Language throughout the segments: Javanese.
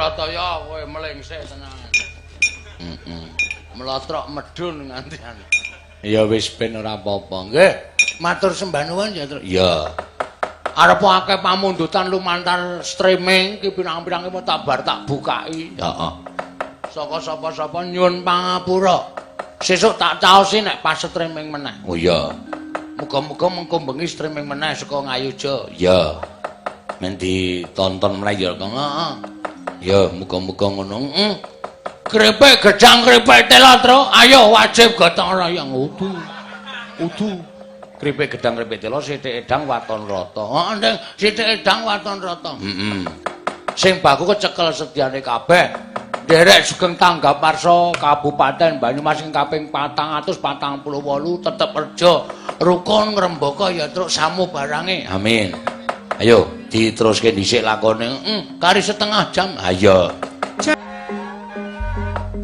Bharataya kowe melengsek tenan. Heeh. Mlotrok medun nganti anu. Ya wis ben ora apa-apa. Nggih. Matur sembah nuwun ya, Truk. Iya. Arep akeh pamundutan lumantar streaming ki pirang-pirang mau tak bar tak bukai. Heeh. Saka sapa-sapa nyuwun pangapura. Sesuk tak caosi nek pas streaming meneh. Oh iya. Muga-muga mengko bengi streaming meneh saka Ngayuja. Iya. Men ditonton meneh ya, Kang. Heeh. Ya, muga-muga ngono. Heeh. Krepek gedang krepek tela, Truk. Ayo wajib gotong royong. Udu. Udu. Krepek gedang krepek tela sithik edang waton rata. Heeh, Ndeng, sithik edang waton rata. Heeh. Sing baku kecekel sediane kabeh. Nderek sugeng tanggap warsa Kabupaten Banyumas ing kaping 448 tetep reja rukun ngrembaka ya Truk samu barange. Amin. Ayo diteruske dhisik lakone. Kari setengah jam. Ayo.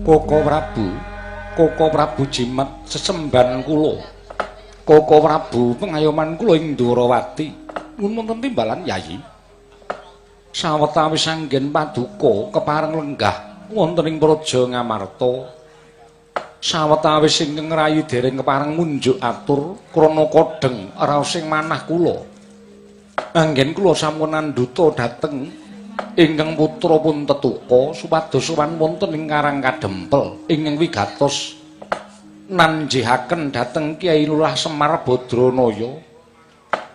Koko Prabu, Koko Prabu jimat sesembahan kula. Koko Prabu pengayoman kula ing Ndwarawati. Nuwun wonten timbalan Yayi. Sawetawis anggen paduka kepareng lenggah wonten ing Praja Ngamarta. Sawetawis ingkang rayi dereng kepareng munjuk atur krana kodheng raos ing manah kula. Anggen kula sampun nandhuta dhateng ingkang putra pun tetuka supados sowan wonten ing Karang Kadempel ingkang wigatos nanjihaken dhateng Kyai Lurah Semar Badranaya.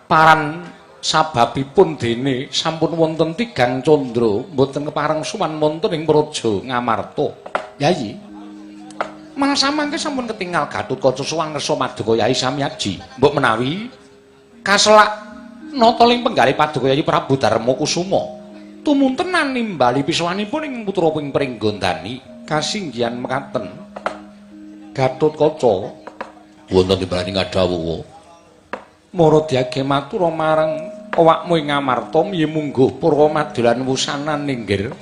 Paran sababipun dene sampun wonten tigang candra mboten kepareng sowan wonten ing Praja Ngamarta. Yayi, mangsa mangke sampun ketingal Gatotkaca sowan ngersa Maduka Yayi Samyaji. Mbok menawi kaselak nata ing penggalih Paduka Yayi Prabu Darma Kusuma tumuntenan nimbali pisowanipun ing putra ing Pringgondani kasinggihan mekaten. Gatotkaca wonten timbalane ngadhawuh. Mara diage matur marang awakmu ing Ngamarta miye mungguh purwa madulan wusanan ninggir.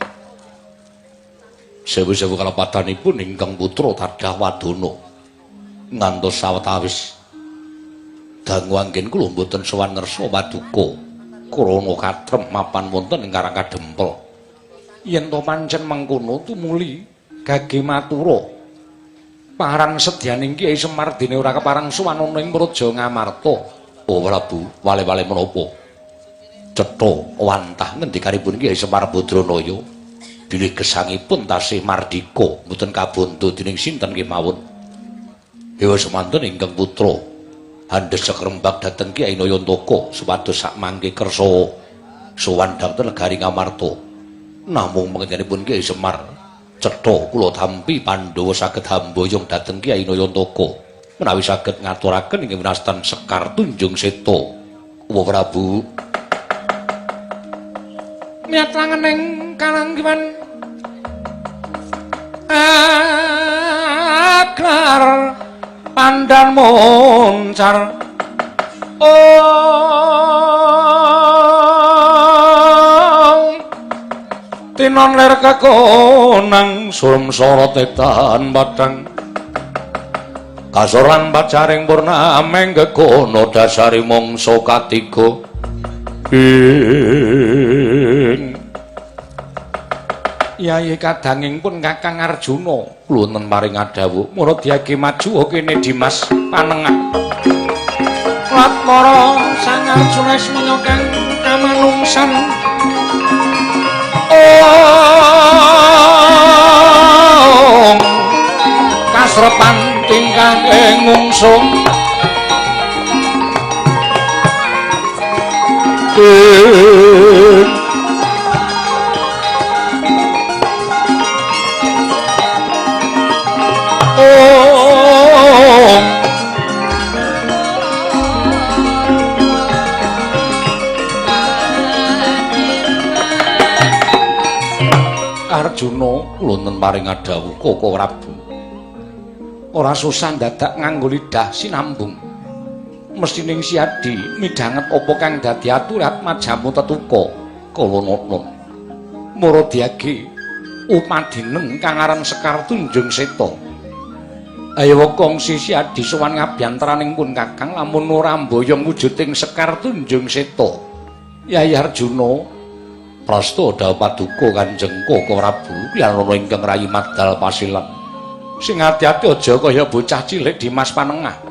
Sewu-sewu kalepatanipun ingkang putra tadah wadana ngantos sawetawis dangu anggen kula mboten sowan ngersa paduka krana katrem mapan wonten ing Karang Kadempel. Yen to pancen mengkono tumuli gage matura paran sedyaning Kyai Semar dene ora kepareng sowan ana ing Praja Ngamarta. Oh Prabu, wale-wale menapa? Cetha wantah ngendikanipun Kyai Semar Badranaya bilih gesangipun tasih mardika mboten kabondo dening sinten kemawon. Dewa semanten ingkang putra handhesek rembag dhateng Kyai Nayantaka supados sakmangke kersa sowan dhateng negari Ngamarta. Namung pengendikanipun Kyai Semar cetha kula tampi Pandhawa saged hamboyong dhateng Kyai Nayantaka menawi saged ngaturaken ing winastan Sekar Tunjung Seta. Uwa Prabu. Miyat langening kalanggiwan aglar pandan moncar. Oh tinon ler kekonang surem sorot edan padang kasoran pacaring purnameng gegono dasari mangsa katiga ing Yayi kadanging pun Kakang Arjuna wonten paring adhawuh mara diage maju kene Dimas panengah Latkara Sang Arjuna ismaya kang kamanungsan. Ong kasrepan tingkah ing ngungsu. Ong Arjuna wonten paring adhawuh Koko Prabu. Ora susah dadak nganggo lidah sinambung. Mesti ning Siadi midhanget apa kang dadi aturat majamu tetuka kala nata. Mara diage upadineng kang aran Sekar Tunjung Seta. Ayo kongsi Siadi sowan ngabiyantaraning pun Kakang lamun ora mboyong wujuding Sekar Tunjung Seta. Yayi Arjuna Prasta dawuh paduka Kanjeng Koko Prabu kliyarana ingkang rayi madal pasilan. Sing ati-ati aja kaya bocah cilik Dimas Panengah.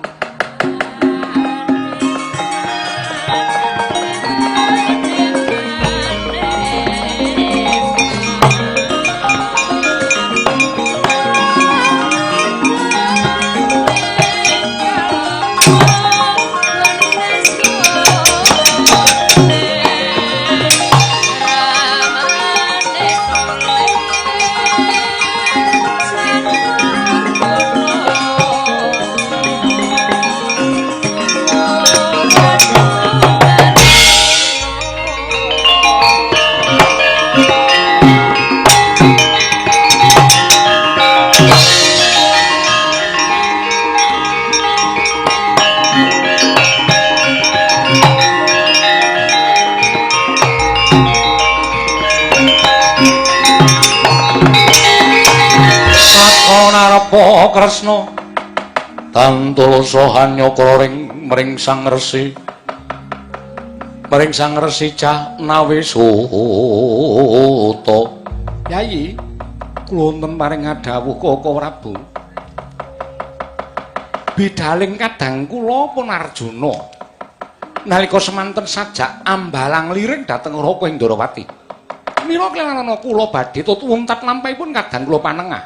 Napa Kresna tantulasa hanyakra ring mring Sang Resi mring Sang Resi cah nawe suta. Yayi kula wonten paring adhawuh Koko Prabu bidaling kadang kula pun Arjuna nalika semanten sajak ambalang liring dhateng Raka ing Ndorowati mila klenana kula badhe tut wuntat lampahipun kadang kula panengah.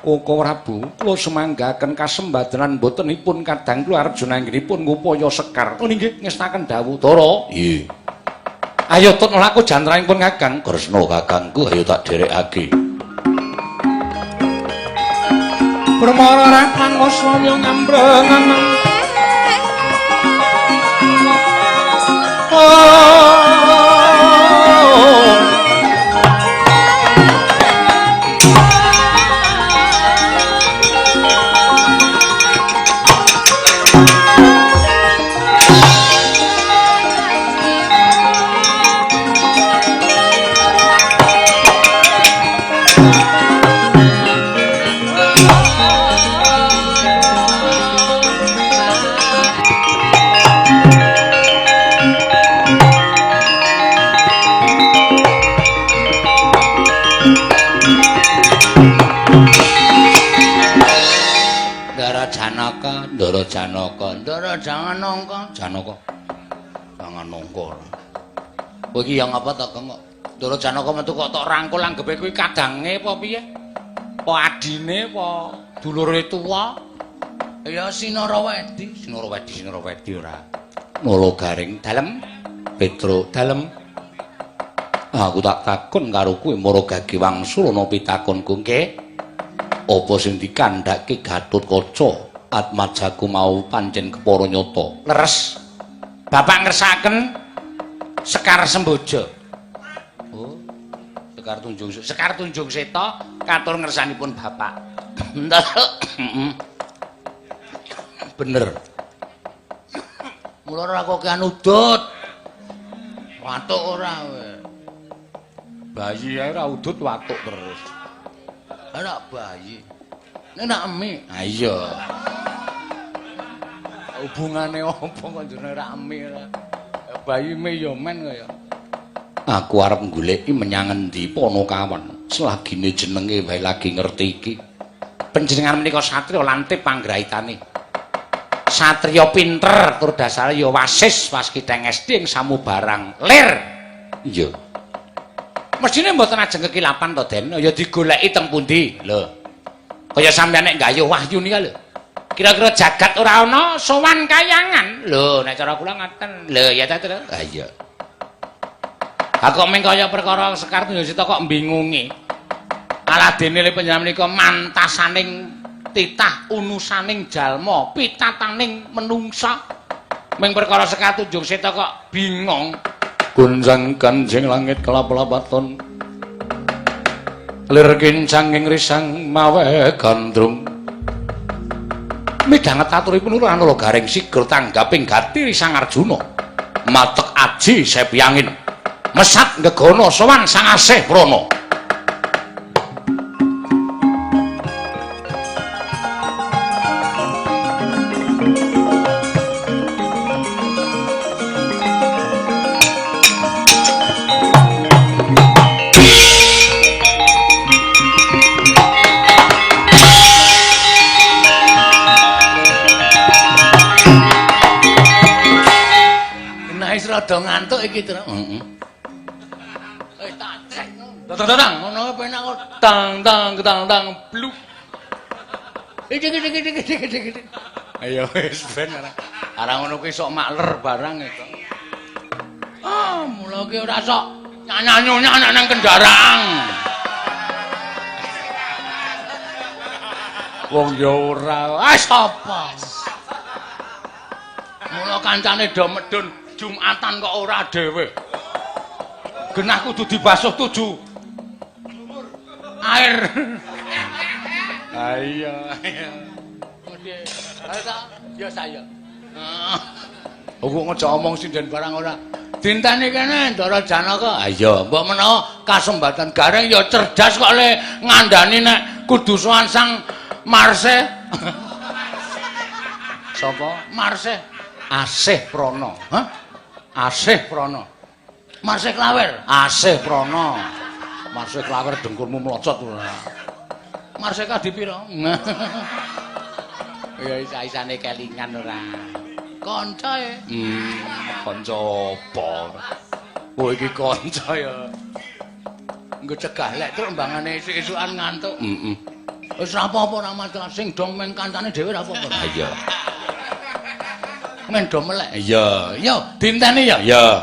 Koko Prabu, kula sumanggaken kasembadan botenipun kadang kula Arjuna anggenipun ngupaya sekar. Oh nggih, ngestaken dawuh Dara. Nggih. Ayo tut mlaku jantranipun Kakang. Kresna kakangku ayo tak dherekake. Permara ratang aswaya ngambreng. Ndara Janaka, Ndara jangan nongko, Janaka. Jangan nongko. Kowe iki yang apa to, Kang? Ndara Janaka metu kok tok rangkul anggepe kuwi kadange apa piye? Apa adine apa dulure tuwa? Ya Sinarawedi, Sinarawedi, Sinarawedi ora. Nala Garing dalem, Petruk dalem. Aku tak takon karo kowe mara gage wangsul ana pitakonku nggih. Apa sing dikandhake Gatotkaca? Atmajaku mau pancen kepara nyata. Leres. Bapak ngersakaken Sekar Semboja. Oh. Sekar Tunjung, Sekar Tunjung Seta katur ngersanipun Bapak. Bener. Mula ora kok udut. Watuk ora kowe. Bayi ae ora udut watuk terus. Ora bayi. Nek nak emi. Ha iya. Hubungane apa kok jenenge ra emi ora. Bayi me ya men kaya. Aku arep goleki menyang endi Panakawan. Selagine jenenge wae lagi ngerti iki. Panjenengan menika satriya lantip panggraitane. Satriya pinter tur dasare ya wasis waskiteng esti ing samubarang lir. Iya. Mesthine mboten ajeng kekilapan to, Den. Ya digoleki teng pundi? Lho. Kaya sampeyan nek nggayuh wahyu nika lho. Kira-kira jagat ora ana sowan kayangan. Lho, nek cara kula ngaten. Lho, ya ta, Tru? Ha iya. Ha kok meng kaya perkara Sekar Tunjung Seta kok mbingungi. Aladene le panjenengan menika mantasaning titah unusaning jalma, pitataning menungsa. Meng perkara Sekar Tunjung Seta kok bingung. Gunjang kanjeng langit kelap-lapaton. Lir kincang ing risang mawe gandrung. Midhanget aturipun Nala Garing sigra tanggaping gati Sang Arjuna. Matek aji sepyangin. Mesat ngegana sowan Sang Asih Prana. Rada ngantuk iki, Tru. Heeh. Wis tak cek. Tang ngono penak kok. Tang tang tang tang bluk. Iki iki iki iki iki iki. Ayo wis ben ora. Ora ngono kuwi sok makler barang itu. Ah, mula ki ora sok nyanyi-nyanyi nang kendaraan. Wong ya ora. Ah sapa? Mula kancane do medun Jumatan kok ora dhewe. Genah kudu dibasuh 7 air. Ha iya. Ya saya. Kok ngejak omong sinden barang ora. Dinteni kene Ndara Janaka. Ha iya, mbok menawa kasembatan Gareng ya cerdas kok le ngandani nek kudu sowan Sang Marse. Sapa? Marse. Asih Prana. Hah? Asih Prana. Marse Klawer. Asih Prana. Marse Klawer dengkulmu mlocot ora. Marse Kadipira. Ya isa-isane kelingan ora. Kanca e. Kanca apa? Kowe iki kanca ya. Nggo cegah lek truk mbangane esuk-esukan ngantuk. Heeh. Wis ora apa-apa ora masalah sing dong men kancane dhewe ora apa-apa. Ha iya. Men do melek. Iya. Yo dinteni ya. Iya.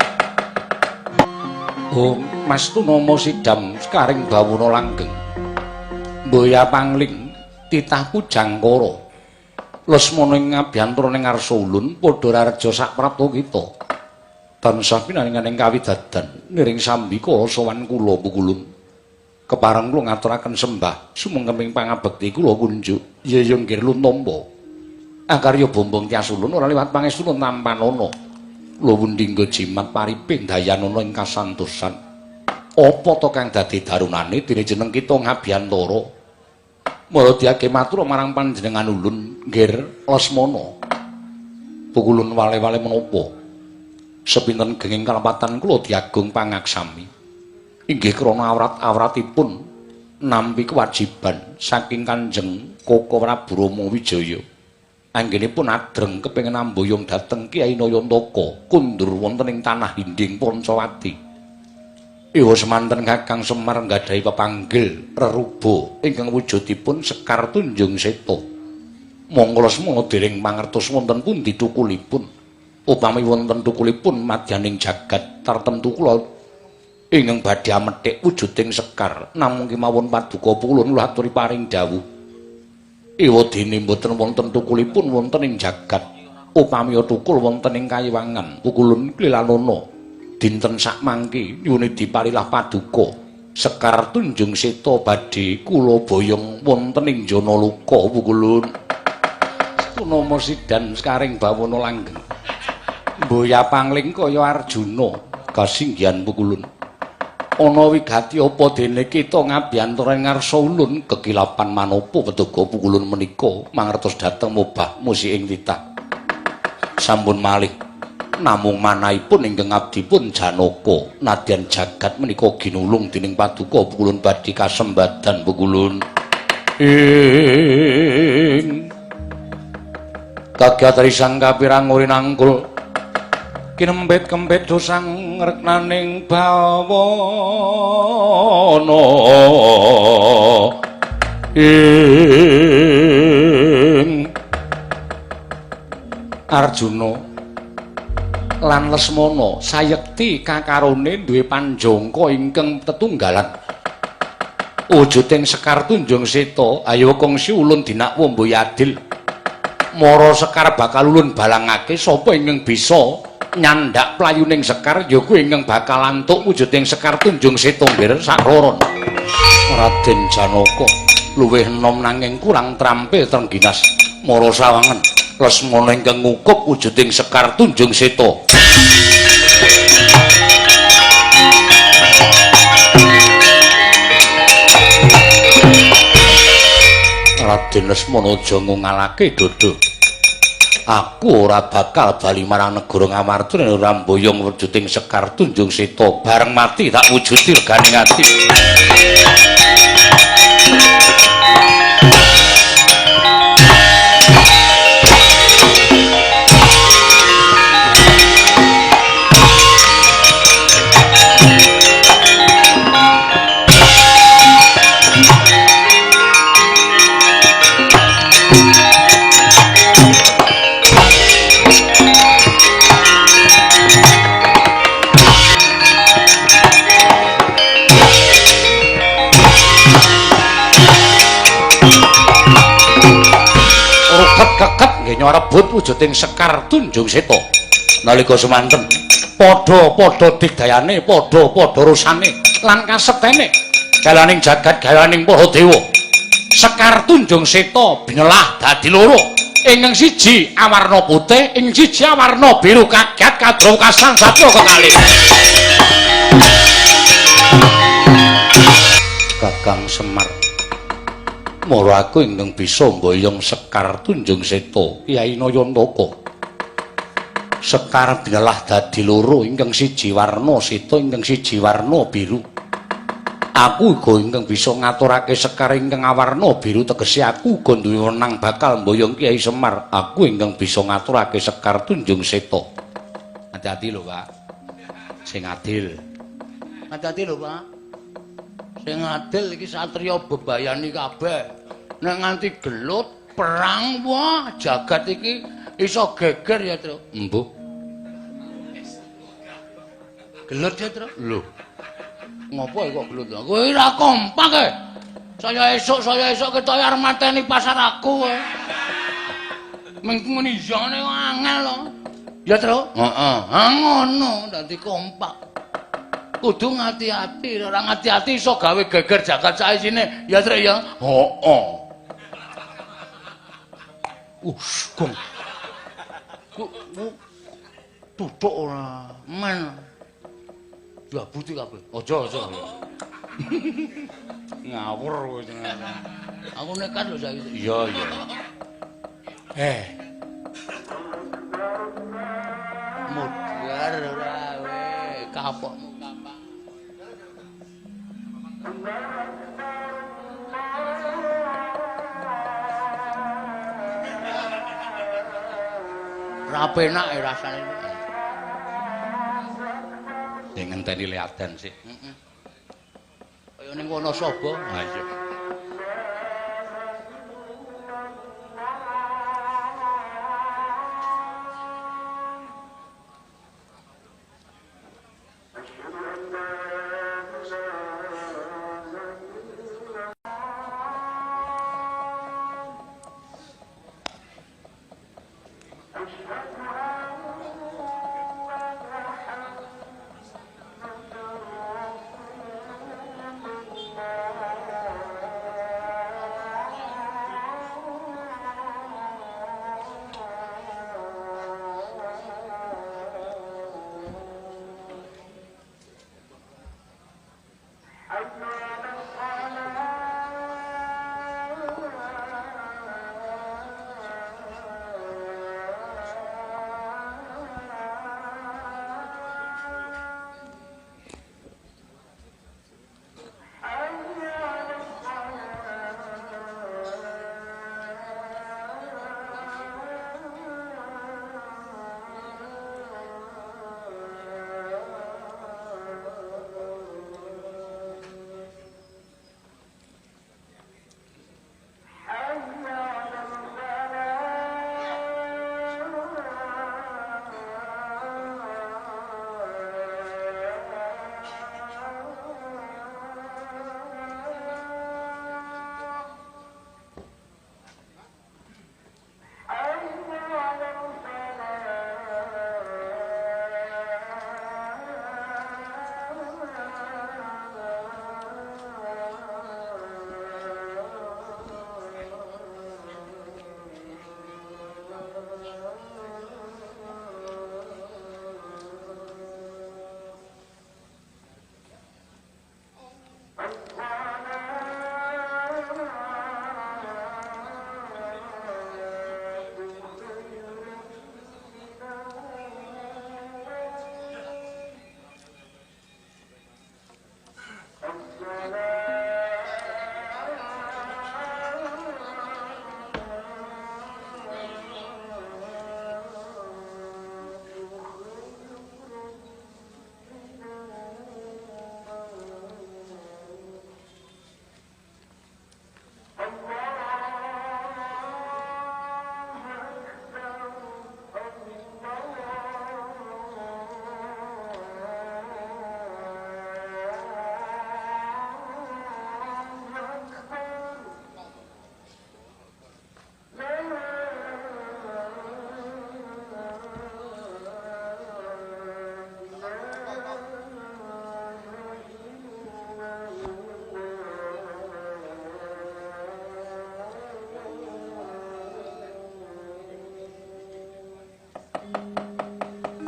Oh, Mas Tunomo sidam sekaring bawana langgeng. Mboya pangling titah pujangkara. Lesmana ing ngabiyantara ning ngarsa ulun padha rareja sak prapta kita. Tansah pinaringan ing kawidadan niring sambika sowan kula pukulun. Kepareng kula ngaturaken sembah sumengkeming pangabekti kula kunjuk. Ya ya nggih luntampa. Akarya bombong tias ulun ora liwat pangestu tampanana. Kula wundingga jimat pariping dayanana ing kasantosan. Apa to kang dadi darunane dene jeneng kita ngabiyantara? Mara diake matur marang panjenengan ulun nggir Lesmana. Pukulun wale-wale menapa? Sepinten genging kalepatan kula diagung pangaksami. Inggih krana awrat-awratipun nampi kewajiban saking Kanjeng Koko Prabu Rama Wijaya. Anggenipun adreng kepengin amboyong dhateng Kyai Nayantaka kundur wonten ing tanah Hinding Pancawati. Ewa semanten Kakang Semar nggadahi pepanggil reruba ingkang wujudipun Sekar Tunjung Seta. Monggo Lesmana dereng mangertos wonten pundi tukulipun. Upami wonten tukulipun madyaning jagat tartemtu kula ingkang badhe amethik wujuding sekar namung kemawon paduka kula aturi paring dawuh. Ewa dene mboten wonten tukulipun wonten ing jagat. Upami tukul wonten ing kayiwangan pukulun klilanana. Dinten sakmangke nyuwun diparilah paduka Sekar Tunjung Seta badhe kula boyong wonten ing Janaloka pukulun. Punama sidan sekaring bawana langgeng. Mboya pangling kaya Arjuna kasinggihan pukulun. Ana wigati apa dene kita ngabiyantara ing ngarsa ulun kekilapan manapa wedaga pukulun menika mangertos dhateng mobah musi ing titah. Sampun malih namung manahipun ingkang abdipun Janaka nadyan jagat menika ginulung dening paduka pukulun badhe kasembadan pukulun. Ing kagiatri sang kapirang uri nangkul kinempit-kempit dosang reknaning bawana ing Arjuna lan Lesmana sayekti kakarone duwe panjangka ingkang tetunggalan. Wujuding Sekar Tunjung Seta ayo kongsi ulun dinakwa mboya adil. Mara Sekar bakal ulun balangake sapa ingkang bisa nyandak playuning Sekar ya kuwi ingkang bakal antuk wujuding Sekar Tunjung Seta nggir sakroron. Raden Janaka luwih enom nanging kurang trampil trengginas. Mara sawangen Lesmana ingkang ngukup wujuding Sekar Tunjung Seta. Raden Lesmana aja ngalake dodo. Aku ora bakal bali marang negara Ngamarta nek ora mboyong wujuding Sekar Tunjung Seta. Bareng mati tak wujudi regane ati. Anggenya rebut wujuding Sekar Tunjung Seta. Nalika semanten padha-padha digdayane, padha-padha rusane lan kasektene jalaning jagat gawaning para dewa. Sekar Tunjung Seta binelah dadi loro. Ingkang siji awarna putih, ing siji awarna biru kaget kadrokasan satya kekalih. Kakang Semar, mara aku ingkang bisa mboyong Sekar Tunjung Seta, Kyai Nayantaka. Sekar binelah dadi loro, ingkang siji warna seta, ingkang siji warna biru. Aku uga ingkang bisa ngaturake sekar ingkang awarna biru, tegese aku uga duwe wenang bakal mboyong Kyai Semar. Aku ingkang bisa ngaturake Sekar Tunjung Seta. Hati-hati lho, Pak. Sing adil. Hati-hati lho, Pak. Sing adil iki satriya bebayani kabeh. Nek nganti gelut perang, wah, jagat iki iso geger ya, Tru. Embuh. Gelut ya, Tru? Lho. Ngopo kok gelut? Kowe ora kompak e. Saya esuk ketoke arep mateni pasar aku kowe. Mung muni yane angel to. Ya, Tru? Heeh. Ha ngono, dadi kompak. Kudu ngati-ati, ora ngati-ati iso gawe geger jagat saisine. Ya, Tru ya? Heeh. Gong. Tutuk ora. Men. Ya buti kabeh. Aja, aja. Ngawur kowe jenenge. Aku nekat lho saiki. Iya, iya. Mudhar ora kowe, kapokmu kapak. Ra penak e rasane. Sing ngenteni liadan sik. Heeh. Kaya ning Wonosobo. Ha iya.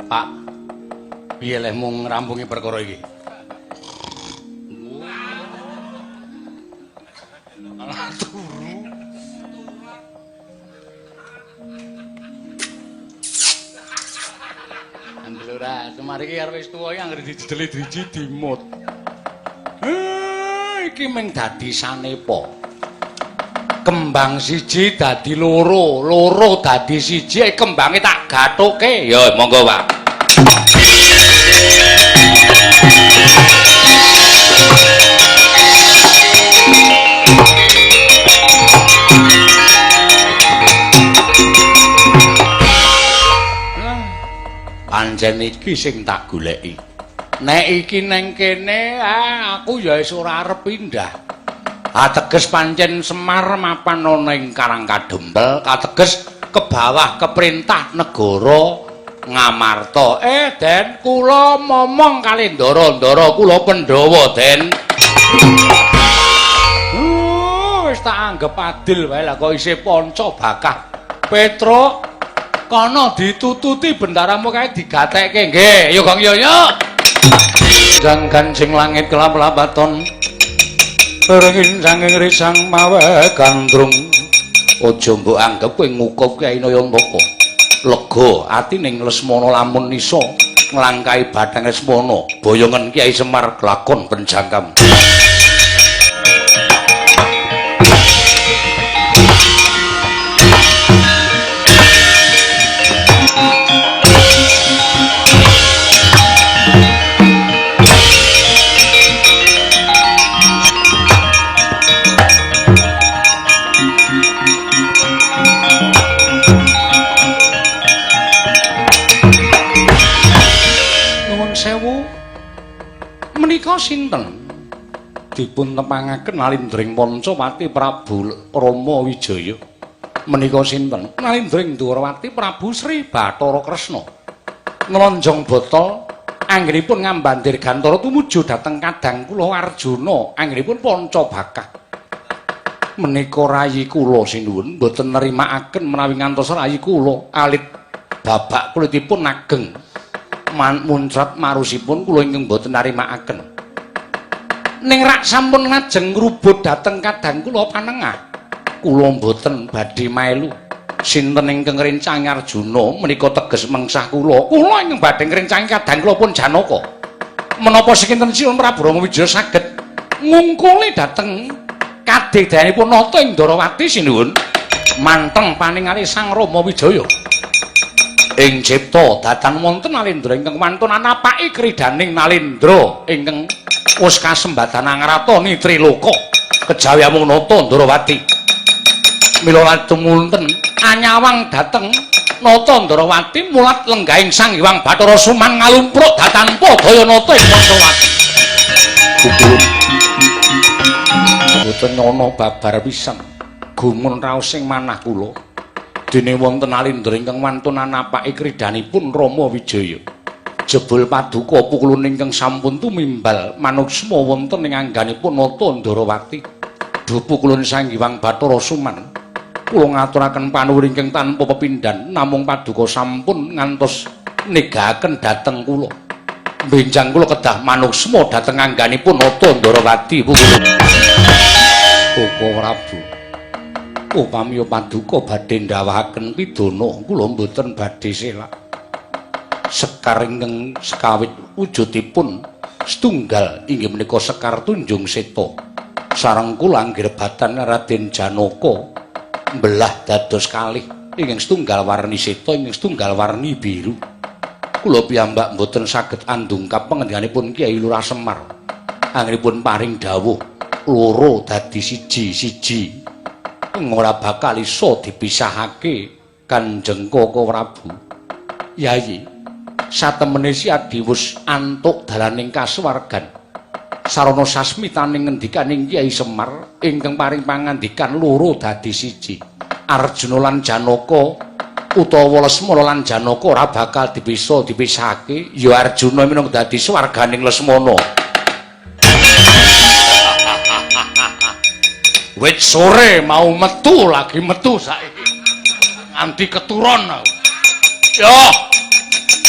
Pak, piye lehmu ngrampungi perkara iki? Alah turu. Andel ora, Semar iki arep wis tuwa iki anggere dijedeli driji dimut. Iki mung dadi sanepa. Kembang siji dadi loro, loro dadi siji, kembange tak gathuke. Ya monggo, Pak. Pancen iki sing tak goleki. Nek iki neng kene, aku ya wis ora arep pindah. Ateges pancen Semar mapan ana ing Karang Kadempel, kateges ke bawah keperintah negara Ngamarta. Den, kula momong kali ndara-ndara kula Pandhawa, Den. Wis tak anggep adil wae lah kok isih panca bakah. Petruk, kono ditututi bendaramu kae digatekke. Nggih, yo Gong yo yo. Jang kancing langit kelap-lapaton. Rengin sanging risang mawe gandrung. Aja mbok anggep kowe ngukup Kyai Nayantaka. Lega atining Lesmana lamun iso nglangkahi bathang Lesmana. Boyongen Kyai Semar glakon penjangkam. Menika sinten? Dipun tepangaken Nalindring Pancawati Prabu Rama Wijaya. Menika sinten? Nalindring Dwarawati Prabu Sri Bathara Kresna. Nlonjong bata anggenipun ngamban dirgantara tumuju dhateng kadang kula Arjuna anggenipun panca bakah. Menika rayi kula sinuwun mboten nerimakaken menawi ngantos rayi kula alit babak kulitipun ageng. Muncrat marusipun kula ingkang mboten narimakaken. Ning rak sampun lajeng ngrubut dhateng kadang kula panengah. Kula mboten badhe melu. Sinten ingkang ngrencangi Arjuna menika teges mengsah kula. Kula ingkang badhe ngrencangi kadang kula pun Janaka. Menapa sekinten Sinuwun Prabu Rama Wijaya saged ngungkuli dhateng kadedayanipun nata ing Ndharawati sinuwun? Manteng paningali Sang Rama Wijaya. Ing cipta datan wonten Nalindra ingkang wantun anapaki kridaning Nalindra ingkang wis kasembatan angratoni Triloka kejawi amung nata Ndharawati. Mila lajeng wonten anyawang dhateng nata Ndharawati mulat lenggahing Sang Hyang Bathara Suman ngalumpruk datanpa daya nata ing Pancawati. Boten nyono babar pisan gumun raos ing manah kula. Dene wonten Nalindra ingkang wantun anapaki kridanipun Rama Wijaya. Jebul paduka pukulun ingkang sampun tumimbal manuksma wonten ing angganipun nata Ndharawati. Duh pukulun Sang Hyang Bathara Suman. Kula ngaturaken panuwun ingkang tanpa pepindhan namung paduka sampun ngantos negaken dhateng kula. Benjang kula kedah manuksma dhateng angganipun nata Ndharawati pukulun. Koko Prabu. Upami paduka badhe ndhawahaken pidana kula mboten badhe selak. Sekar ingkang sekawit wujudipun setunggal inggih menika Sekar Tunjung Seta. Sareng kula anggirebatan Raden Janaka mbelah dados kalih ingkang setunggal warni seta ingkang setunggal warni biru. Kula piyambak mboten saged andungkap pangendhikanipun Kyai Lurah Semar. Anggenipun paring dawuh loro dadi siji-siji. Ora bakal iso dipisahake Kanjeng Koko Prabu. Yayi, satemene si adiwus antuk dalaning kasuwargan. Sarana sasmitaning ngendikaning Kyai Semar ingkang paring pangandikan loro dadi siji. Arjuna lan Janaka utawa Lesmana lan Janaka ora bakal dibisa dipisahake. Ya Arjuna minangka dadi swarganing Lesmana. Wit sore mau metu lagi metu saiki. Nganti keturun aku. Yo.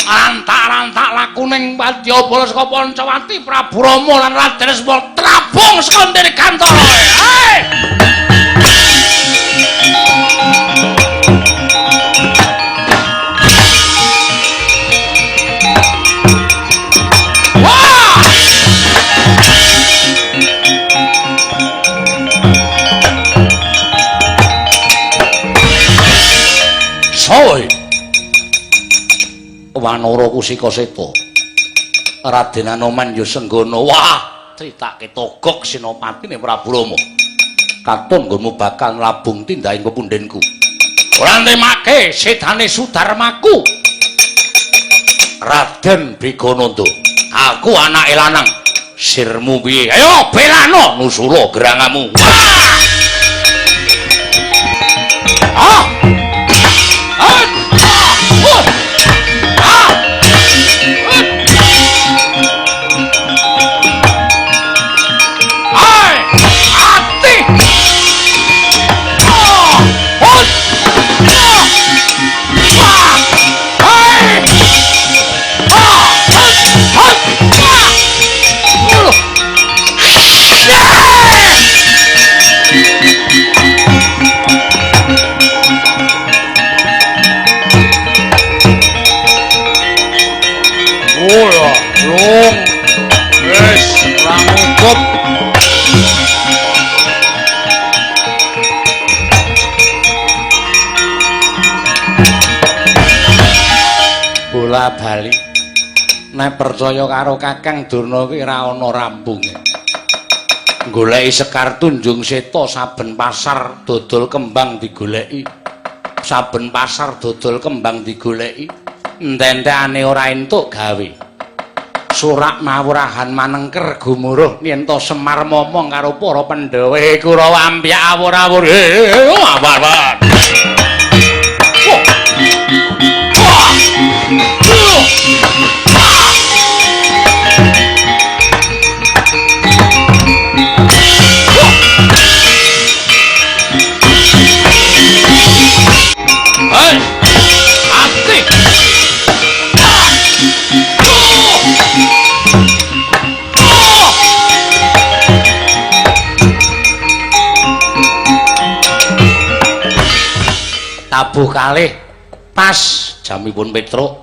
Rantak-rantak lakuning wadyabala saka Pancawati Prabu Rama lan Raden Lesmana trabung saka Dirgantara. Hei! Wah! Soe Wanara Kusika Seta Raden Anoman ya senggana. Wah, critake togok senopatine Prabu Rama. Katon nggonmu bakal nglabung tindake pepundhenku. Ora nrimake sedane Sudarmaku. Raden Begananda, aku anake lanang. Sirmu piye? Ayo belano nusula gerangamu. Wah! Ah! Ah! Ah! Bola bali nek percaya karo Kakang Durna kuwi ora ana rampunge. Goleki Sekar Tunjung Seta saben pasar dodol kembang digoleki. Saben pasar dodol kembang digoleki. Ententekane ora entuk gawe. Surak mawurahan manengker gumuruh yen to Semar momong karo para Pandhawa Kurawa ampyak awur-awur. Awur. Hei, ati. Tabuh kalih pas jamipun Petruk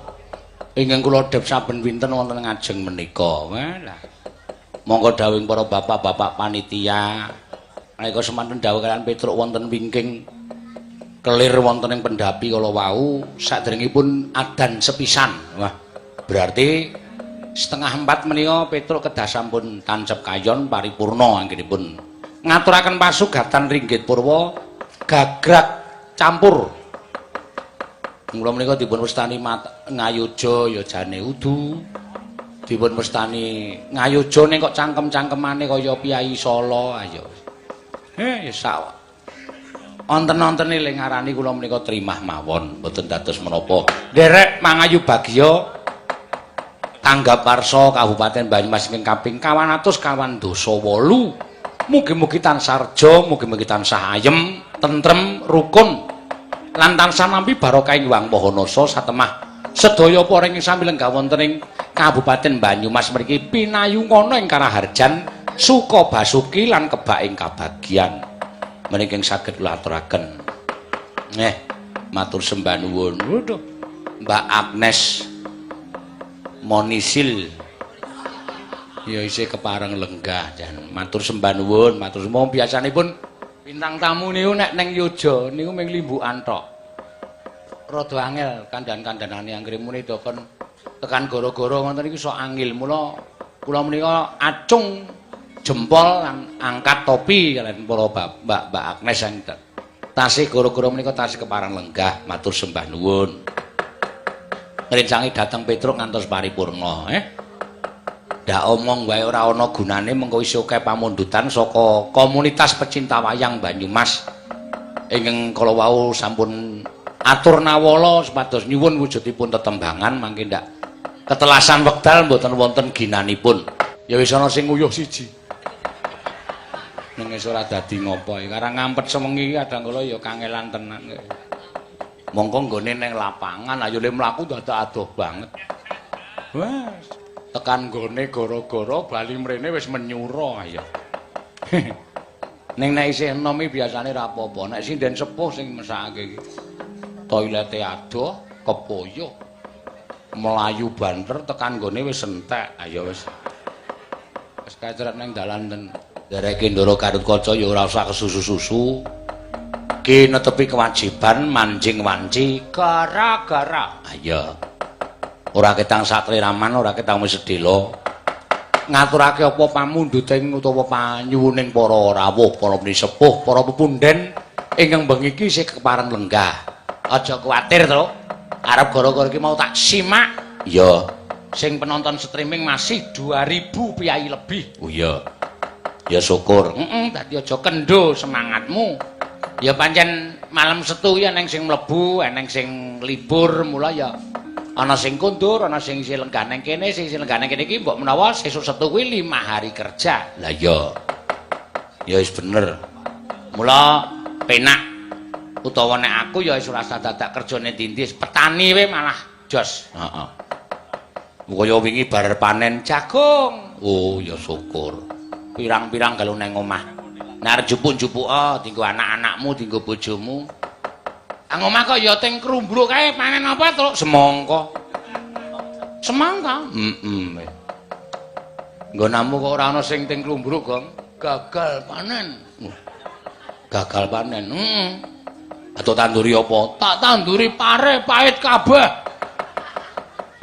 ingkang kula dhep saben winten wonten ngajeng menika. Walah. Monggo dawuhing para bapak-bapak panitia. Nalika semanten dawuh kalian Petruk wonten wingking kelir wonten ing pendhapi kala wau saderengipun adan sepisan. Wah, berarti 3:30 menika Petruk kedah sampun tancep kayon paripurna anggenipun ngaturaken pasugatan ringgit purwa gagrak campur. Mula menika dipun wastani Ngayuja ya jane udu. Dipun wastani Ngayuja ning kok cangkem-cangkemane kaya Piyai Solo ayo. Ya sak onten-ontene le ngarani kula menika trimah mawon, mboten dados menapa. Nderek mangayu bagya tanggap warsa Kabupaten Banyumas ingkang kaping 228. Mugi-mugi tansah reja, mugi-mugi tansah ayem, tentrem, rukun lan tansah nampi barokah ing Hyang Maha Nasa satemah sedaya para ing sami lenggah wonten ing Kabupaten Banyumas mriki pinayungana ing karaharjan suka basuki lan kebak ing kabagyan. Menika ing saged kula aturaken. Matur sembah nuwun. Waduh, Mbak Agnes Monisil ya isih kepareng lenggah jan. Matur sembah nuwun, matur sembah. Biasanipun bintang tamu niku nek neng Yojo niku mung limbukan tok. Rada angel kandhan-kandhanane anggere muni dokon tekan goro-goro ngoten niku sok angil. Mula kula menika acung jempol lan angkat topi kalian para Mbak Agnes yang tasih goro-goro menika tasih kepareng lenggah. Matur sembah nuwun. Ngrencangi dhateng Petruk ngantos paripurna, Ndak omong wae ora ana gunane mengko isih akeh pamundutan saka komunitas pecinta wayang Banyumas ingkang kala wau sampun atur nawala supados nyuwun wujudipun tetembangan mangke ndak ketelasan wekdal mboten wonten ginanipun. Ya wis ana sing nguyuh siji. Ning wis ora dadi ngopo karang ngampet sewengi kadang kala ya kangelan tenan. Mongko nggone ning lapangan ayo le mlaku dadak adoh banget. Wah, tekan nggone gara-gara bali mrene wis menyura ayo. Ning nek isih enom iki biasane ra apa-apa. Nek sinden sepuh sing mesakake iki. Toilete adoh, kepoyo. Melayu banter tekan nggone wis entek. Ayo wis. Wis kacret ning dalan ten. Dereke Ndara Gatotkaca ya ora usah kesusu-susu. Ki netepi kewajiban manjing wanci gara-gara. Ayo. Ora ketang satriraman, ora ketang wis sedhela. Ngaturake apa pamundhuting utawa panyuwuning para rawuh, para pinisepuh, para pepunden ingkang bengi iki isih kepareng lenggah. Aja kuwatir to. Arep gara-gara iki mau tak simak. Iya. Sing penonton streaming masih 2000 piyayi lebih. Oh iya. Ya syukur. Heeh, dadi aja kendho semangatmu. Ya pancen malam Setu ya eneng sing mlebu, eneng sing libur, mula ya ana sing kondur, ana sing isih lenggah nang kene, sing isih lenggah nang kene iki mbok menawa sesuk Setu kuwi 5 hari kerja. Lah iya. Ya wis bener. Mula penak utawa nek aku ya wis ora usah dadak kerjane ndi-ndi, petani wae malah jos. Heeh. Kaya wingi bar panen jagung. Oh ya syukur. Pirang-pirang kalau nang omah. Nek arep jupuk-jupuk ah dienggo anak-anakmu, dienggo bojomu. Ang omah kok ya teng krumbruk kae panen apa, Truk? Semangka. Semangka? Heeh. Nggonamu kok ora ana sing teng klumbruk, Gong? Gagal panen. Gagal panen. Heeh. Atau tanduri apa? Tak tanduri pare pahit kabeh.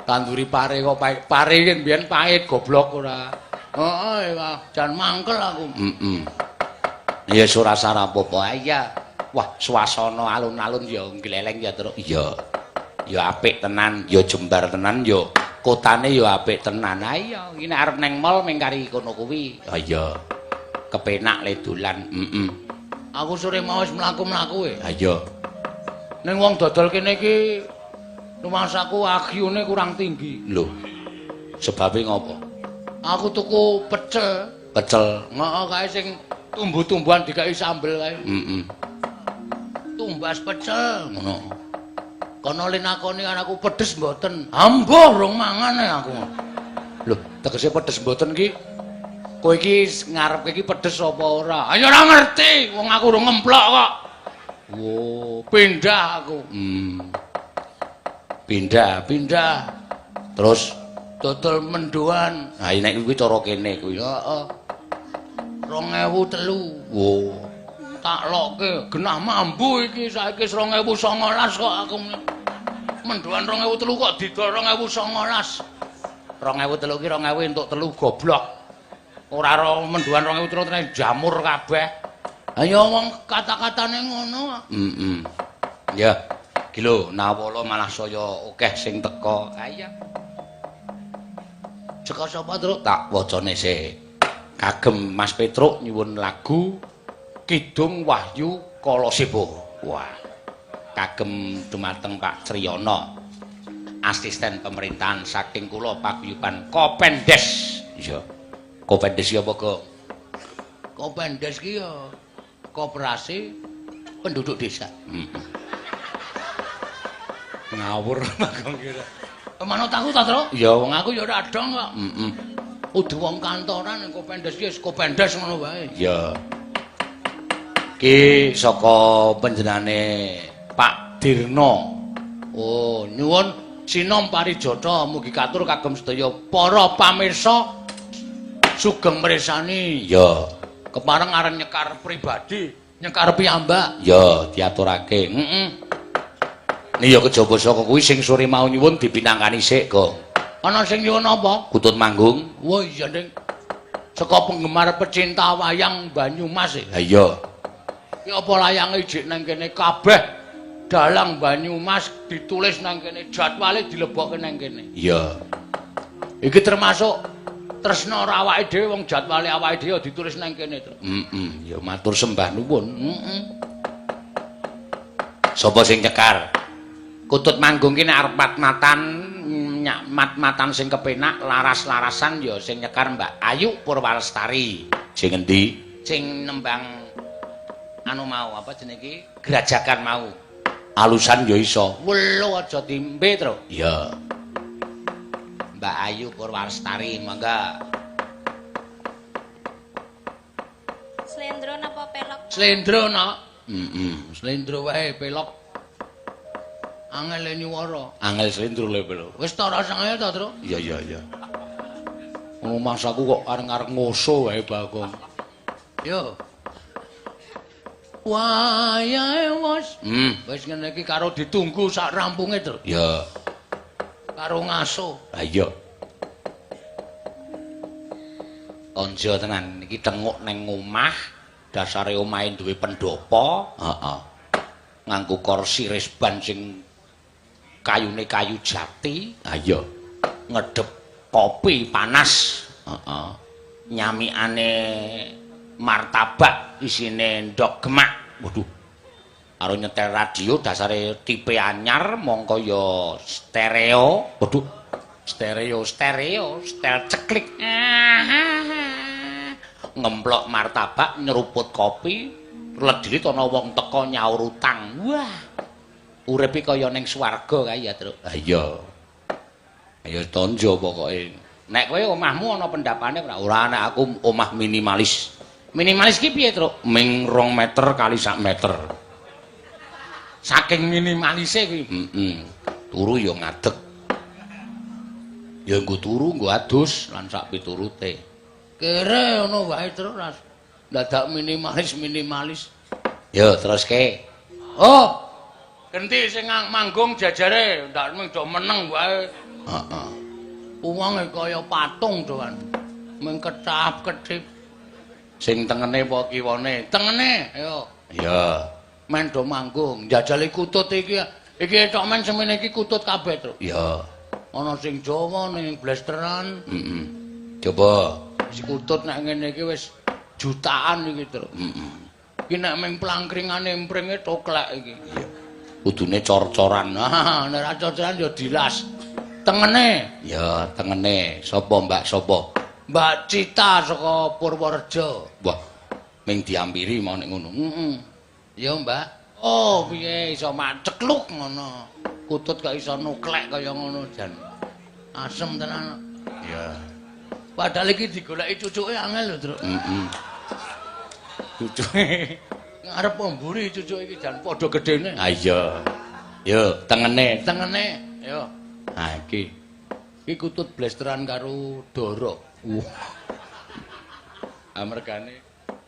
Tanduri pare kok pahit. Pare iki mbiyen pahit goblok ora. Heeh, jan mangkel aku. Heeh. Ya ora apa-apa. Iya. Wah, suasana alun-alun ya gleleng ya, Truk. Iya. Ya apik tenan, ya jembar tenan, ya kotane ya apik tenan. Ha iya, iki nek arep nang mall mung kari kono kuwi. Ha iya. Kepenak le dolan. Heeh. Aku sore mau wis mlaku-mlaku e. Ha iya. Ning wong dodol kene iki rumangsaku IQ-ne kurang tinggi. Lho. Sebabe ngopo? Aku tuku pecel. Pecel. Heeh, kae sing tumbuh-tumbuhan dikai sambel kae. Heeh. Tumbas pecel ngono. Kono le nakoni anakku pedes mboten. Ambuh rong mangan e aku. Lho, tegese pedes mboten ki kowe iki ngarepke iki pedes apa ora? Ayo ora ngerti, wong aku urung ngemplok kok. Wo, pindah aku. Pindah, pindah. Terus dodol mendoan. Ha nek kuwi cara kene kuwi. Heeh. 2003. Wo. Tak lokke genah mambu iki saiki 2019 kok aku. Mendoan 2003 kok didol 2019. 2003 ki 2000 entuk telu goblok. Ora ro mendoan 2003 tenan jamur kabeh. Ayo wong kata-katane ngono. Heeh. Ya. Iki lho nawala malah saya akeh sing teka. Ha iya. Saka sapa, Truk? Tak wacane sik. Kagem Mas Petruk nyuwun lagu Kidung Wahyu Kalaseba. Wah. Kagem dumateng Pak Triyono, asisten pemerintahan saking kula paguyuban Kopendes. Iya. Kopendes ki apa, Gong? Kopendes ki ya koperasi penduduk desa. Heeh. Ngawur Bagong kira. Manut aku ta, Truk? Ya wong aku ya ora dong kok. Heeh. Kudu wong kantoran Kopendes ki wis Kopendes ngono wae. Iya. Ki saka panjenengane Pak Dirno. Oh, nyuwun sinom parijata mugi katur kagem sedaya para pamirsa sugeng mresani. Ya. Kepareng arep nyekar pribadi, nyekar piyambak. Ya, diaturake. Heeh. Nih ya kejaba saka kuwi sing sore mau nyuwun dipinangkani sik, Gong. Ana sing nyuwun apa? Kutut manggung. Wah, iya, Ning. Saka penggemar pecinta wayang Banyumas e. Ha iya. Ki apa layange ijik nang kene kabeh dalang Banyumas ditulis nang kene, jadwale dilebokke nang kene. Iya. Iki termasuk tresna ora awake dhewe wong jadwale awake dhewe ditulis nang kene to. Heeh, ya matur sembah nuwun. Heeh. Sapa sing nyekar? Kutut manggung ki nek arep mat-matan nyak mat-matan sing kepenak laras-larasan ya sing nyekar Mbak Ayu Purwalestari. Sing endi? Sing nembang anu mau apa jenenge iki? Grajagan mau. Alusan ya iso. Welo aja dimbe, Tru. Iya. Mbak Ayu Purwalestari, mangga. Slendro napa pelok? Slendro, nak. Heeh, slendro wae pelok. Angel nyuwara. Angel slendro le pelok. Wis ta rasane ta, Tru? Iya, iya, iya. Ngono masaku kok areng-areng ngoso wae Bagong. Yo. Wayahe wis. Wis ngene iki karo ditunggu sak rampunge, Tru. Iya. Karo ngaso. Ha iya. Onjo tenan iki tenguk neng omah, dasare omahe duwe pendopo, heeh. Nganggo kursi resban sing kayune kayu jati, ha iya. Ngedep kopi panas, heeh. Nyamikane martabak isine ndok gemak. Waduh. Karo nyetel radio dasare tipe anyar mongko ya stereo. Waduh. Stereo, stereo, setel ceklik. Ngemplok martabak, nyeruput kopi, ledilit ana wong teka nyaur utang. Wah. Uripe kaya ning swarga kae ya, Truk. Ha iya. Ayo tonjo pokoke. Nek kowe omahmu ana pendapane ora? Ora, nek aku omah minimalis. Minimalis ki piye, Truk? Ming 2 meter kali 1 meter. Saking minimalise kuwi. Heeh. Turu ya ngadeg. Ya nggo turu, nggo adus lan sak piturute. Kere ngono wae, Truk, ras. Dadak minimalis-minimalis. Yo teruske. Oh. Genti sing manggung jajare, ndak mung do meneng wae. Heeh. Wong kaya patung doan. Mung ketap-ketip. Sing tengene apa kiwane? Tengene, ayo. Iya. Men do manggung, njajali kutut iki. Iki tok men semene iki kutut kabeh, Truk. Iya. Ana sing Jawa ning blesteran. Heeh. Coba si kutut nek ngene iki wis jutaan iki, Truk. Heeh. Iki nek ming plangkringane empringe toklek iki. Iya. Kudune cor-coran. Nah, nek ora cor-coran ya dilas. Tengene. Ya, tengene. Sapa, Mbak? Sapa? Mbak Cita saka Purworejo. Wah, ming diampiri mau nek ngono. Heeh. Ya, Mbak. Oh, piye iso macekluk ngono. Kutut kok iso nuklek kaya ngono jan. Asem tenan. Iya. Padahal iki digoleki cucuke angel lho, Truk. Heeh. Cucuke ngarep mburi cucuke iki jan padha gedene. Ha iya. Yo, tengene, tengene. Yo. Ha iki. Iki kutut blesteran karo dara. Wah. Amergane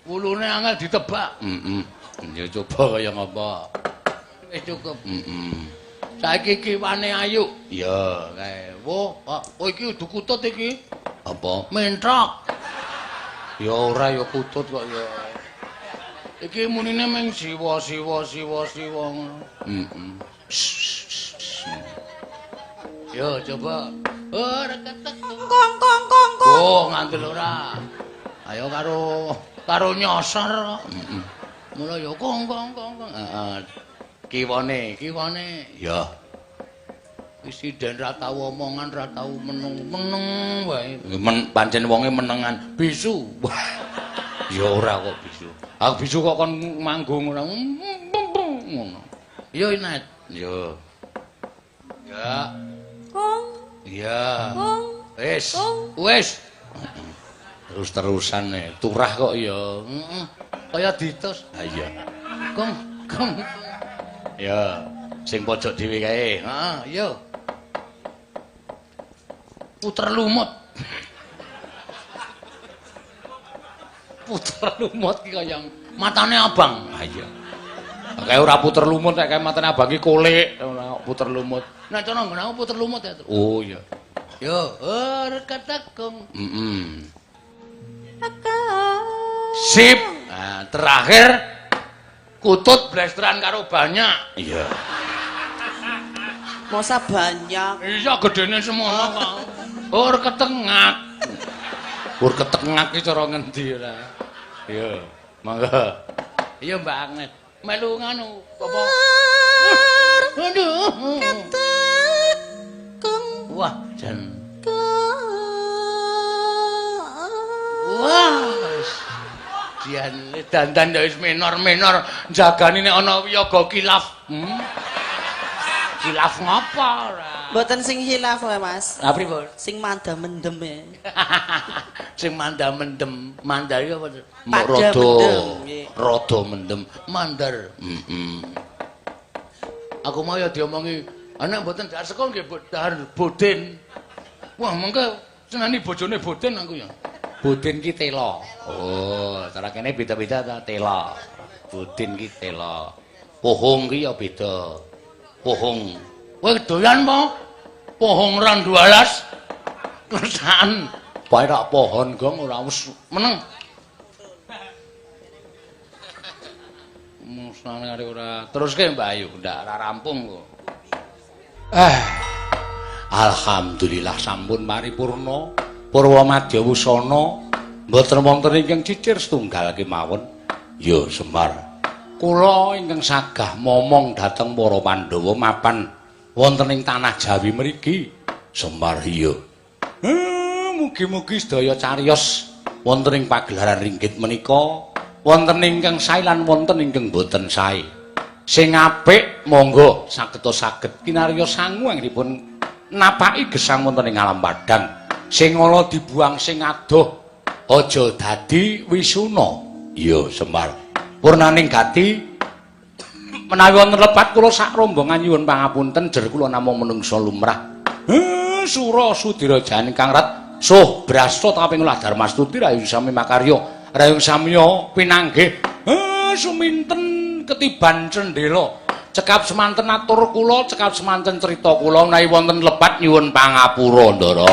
wulune angel ditebak. Heeh. Ya coba kaya ngapa. Wis cukup. Heeh. Saiki kiwane ayu. Iya, kae. Wo, oh iki udu kutut iki. Apa? Mentrok. Ya ora ya kutut kok ya. Iki munine ming siwa siwa siwa siwa ngono. Heeh. Yo coba. Oh, reketek. Kong kong kong kong. Oh, ngandel ora. Ayo karo nyosor. Heeh. Mula ya kong kong kong kong. Heeh. Kiwane, kiwane. Ya. Wis den ra tau omongan, ra tau meneng, meneng wae. Pancen wonge menengan. Bisu. Ya ora kok bisu. Aku bisu kok kon manggung ora ngono. Yo Inet. Yo. Ya. Kong. Iya. Kong. Wis. Wis. Terus-terusan e. Turah kok ya. Heeh. Kaya ditus. Ha iya. Kong, kong. Ya, sing pojok dhewe kae. Heeh, yo. Puter lumut. Puter lumut ki kaya matane abang. Ha iya. Kae ora puter lumut nek kae matane abang ki kolik, ora puter lumut. Nek cara nggon aku puter lumut ya. Oh iya. Yo, oh reketekung. Heeh. Sip. Nah, terakhir kutut blesteran karo banyak. Iya. Masa banyak? Iya, gedene semono kok. Ur ketengak. Ur ketengak ki cara ngendi ora? Iya, monggo. Iya, Mbak Agnes. Melu nganu apa? Aduh. Ketekung. Wah, jan. Wah. Dian dandan ya wis menor-menor jagani nek ana wiyaga kilaf. Khilaf ngapa ora? Mboten sing khilaf wae, Mas. Lah pripun? Sing manda mendem e. Sing manda mendem, mandar iki apa? Mbok Pada rada mendem, nggih. Rada mendem, mandar. Heeh. Aku mau ya diomongi, anak mboten dahar saka nggih dahar boden. Wah, mengke senani bojone boden aku ya. Boden ki tela. Oh, cara kene beda-beda ta tela. Boden ki tela. Pohong ki ya beda. Pohong. Kowe doyan apa? Pohong randu alas. Kersaan. Bae rak pohon gong ora wis meneng. Musnane arek ora. Teruske Mbak Ayu, ndak ora rampung kok. Alhamdulillah sampun paripurna. Purwa Madya Wusana mboten wonten ingkang cicir setunggal kemawon. Ya Semar. Kula ingkang sagah momong dhateng para Pandhawa mapan wonten ing tanah Jawi mriki. Semar iya. Mugi-mugi sedaya cariyos wonten ing pagelaran ringgit menika wonten ingkang sae lan wonten ingkang boten sae. Sing apik monggo sageta saged kinarya sangu anggenipun napaki gesang wonten ing alam padhang. Sing ala dibuang sing adoh aja dadi wisuna. Iya Semar. Purnaning gati menawi wonten lepat kula sak rombongan nyuwun pangapunten jer kula namung menungsa lumrah. Sura sudira jahan ingkang rat suh brasta kaping ulah darmastuti rayung sami makarya rayung samya pinanggih. Suminten ketiban cendhela. Cekap semanten atur kula, cekap semanten crita kula menawi wonten lepat nyuwun pangapura, Ndara.